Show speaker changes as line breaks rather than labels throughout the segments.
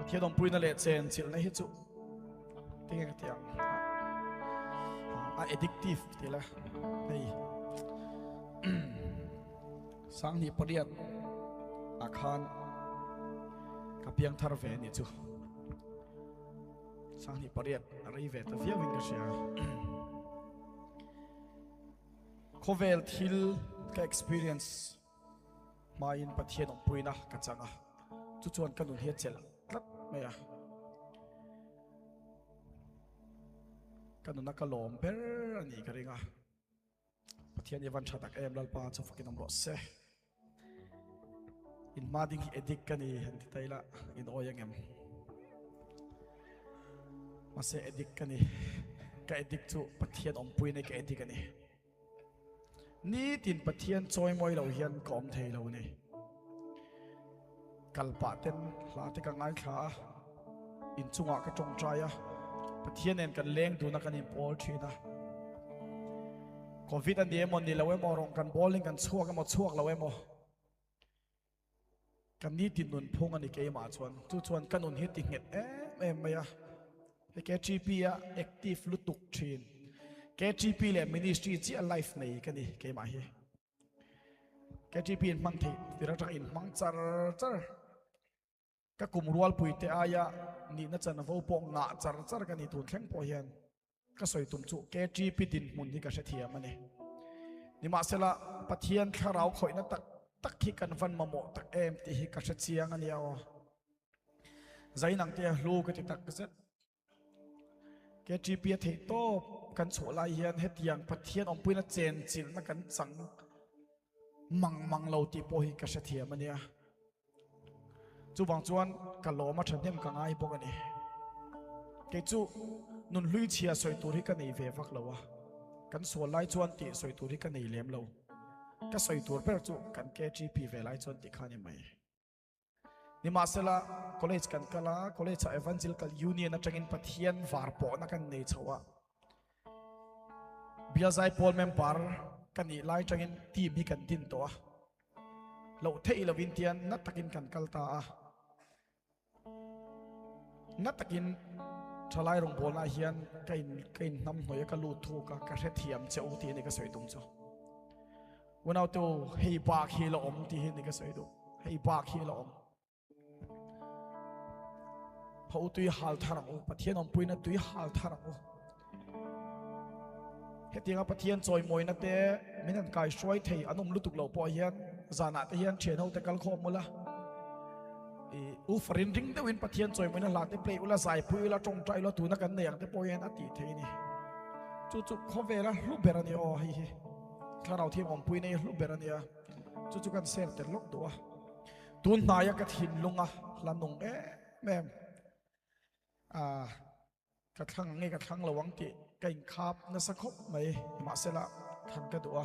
Pathian awmpuina leh chen chilhna hi chu tinge ka ti ang a addictive ti la hei sanghnih pariat ah khan ka piang thar ve ni chu sanghnih pariat a rei ve ta viau in ka hria khawvel thil ka experience Hmain Pathian awmpuina ka chang a, chu chuan ka nun hi a chelh tlat mai a. Ka nuna ka lawm ber a nih ka ring a. Pathian i van tha tak em Lalpa chu fakin awm rawh se. In hma ding hi addict ka ni han ti ta ila in awi angem. Mahse addict ka ni. Ka addict chu Pathian awmpuina hi ka addict a ni. Nitin Pathian chawimawi lo hian ka awm thei lo ni. Kal pah ten hla te ka ngaithla a, inchungah ka tawngtai a, Pathian nen kan leng dun a kan inpawl thin a. Covid a ni emaw ni lo emaw rawng kan bawlin kan chhuak emaw chhuak lo emaw Ka nitin nun phung a ni keimah chuan chu chuan ka nun hi ti nghet em em mai a, hei KTP a active lutuk thin, KTP leh ministry chiah life nei ka ni keimah hi, KTP in hmang theih tir atang in hmang char char, ka kum rualpui te aia nihna chanvo pawh ngah char char ka ni tun thleng pawh hian. Ka sawi tum chu KTP dinhmun hi ka hrethiam a ni. Nimahsela, Pathian thlarau khawihna tak tak hi kan van mamawh tak em tih hi ka hrechiang a nia aw. Zainang te a hlu ka ti tak zet. KTP a theih tawp kan chhuah lai hian hetiang Pathian awmpuina chenchilhna kan chang mang mang lo tih pawh hi ka hrethiam a nia. Chuvang chuan ka lawm a thahnem ka ngai bawk a ni. Kei chu nun hlui chhia sawi tur hi ka nei ve vak lo a, kan sual lai chuan tih sawi tur hi ka nei lem lo. Ka sawi tur ber chu kan KTP ve lai chuan tih kha a ni mai. Nimahsela, college kan kal a, college ah Evangelical Union atangin Pathian var pawhna kan nei chho a. Bial Zaipawl member ka nih lai atangin team hi kan din tawh a. Loh theih lovin tian na takin kan kal ta a, na takin thalai rawngbawlna hian ka in ka in hnam hnawih a ka lut thuk a, ka hrethiam che u tih a ni ka sawi tum chu. Unaute u, hei bak hi la awm tih hi a ni ka sawi duh, hei bak hi la awm. Pho tui hal thar ang u, Pathian awmpuina tui hal thar ang u. Hetianga Pathian chawimawina te min han kai hruai thei an awm lutuk lo pawh hian zanah te hian thian ho te kal khawm ula i u farin ring deuhin Pathian chawimawina hla te play ula zaipui ula tawngtai ula tuna kan nei ang te pawh hian a tih thei ni. Chu chu khawvela hlu ber a ni aw hei hi thlarau thiam awmpuina hi hlu ber a nia chu chu kan sel tel lawk duh a. Tun hnaia ka thinlung a hla nung em em a, ka thlang nge ka thlang lo ang tih ka inkhap nasa khawp mai, nimahsela thlan ka duh a.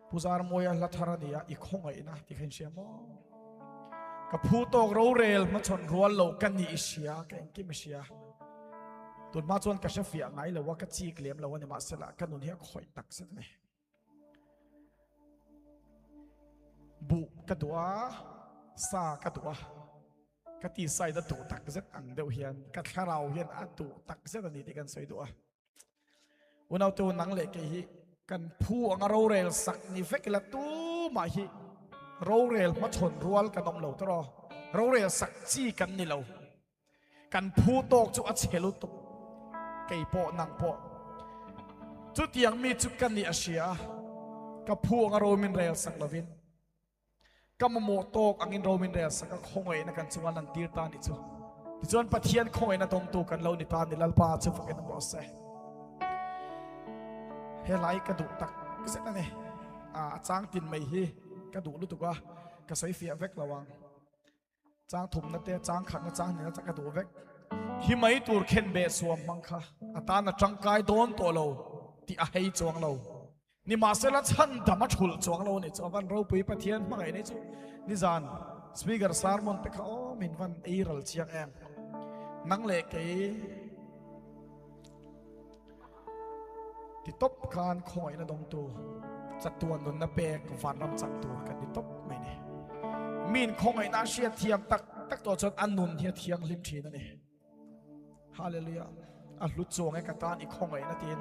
Pu Zarmawia hla thar a ni a, i khawngaihna tih kha inhria maw? Ka phu tawk rorel hmachhawn rual lo ka nih i hria, ka engkim i hria. Tunhma chuan ka hrefiah ngai lo a, ka chik lem lo a, nimahsela ka nun hi a khawih tak zet a ni. Buh ka duh a, sa ka duh a, ka ti side a duh tak zet ang deuh hian ka thlarau hian a duh tak zet a ni tih kan sawi duh a. Unaute u nang leh kei hi kan phu anga rorel sak ni vek ila tumah hi rorel hmachhawn rual kan awm lo tawh rorel sak chi kan ni lo. Kan phu tawk chu a chhe lutuk, kei pawh nang pawh. Chutiang mi chu ka nih a hria a, ka phu anga ro min rel sak lovin, ka mamawh tawk angin ro min rel sak a, khawngaihna kan chunga lan tir ta ni chu. Tichuan Pathian khawngaihna dawngtu kan lo ni ta ni Lalpa chu fakin awm rawh se. Helai ka duh tak zet a ni. A chang tin mai hi ka duh lutuk a, ka sawi fiah vek lo ang. Chang thumna te, chang khatna, chang hnihna te ka duh vek. Hi mai tur khen beh suam hmang kha a tan a tangkai dawn tawh lo tih a hei chuang lo. Nimahsela chhan dam a thulh chuang lo a ni chu. A van ropui Pathian hmangaih nei chu nizan speaker sermon te kha aw min van ei ral chiang em. Nang leh kei Ti tawp khan khawngaihna dawngtu chatuan nunna pek vanram chang tur kan ni tawp mai ni. Min khawngaihna a hriat thiam tak tak tawh chuan a nun hi a thianghlim thin a ni. Hallelujah. A hlu chuang e ka tan i khawngaihna tiin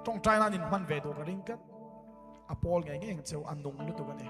tawngtai nan in hman ve duh ka ring tlat. A pawl ngei ngei ang cheu a nung lutuk a ni.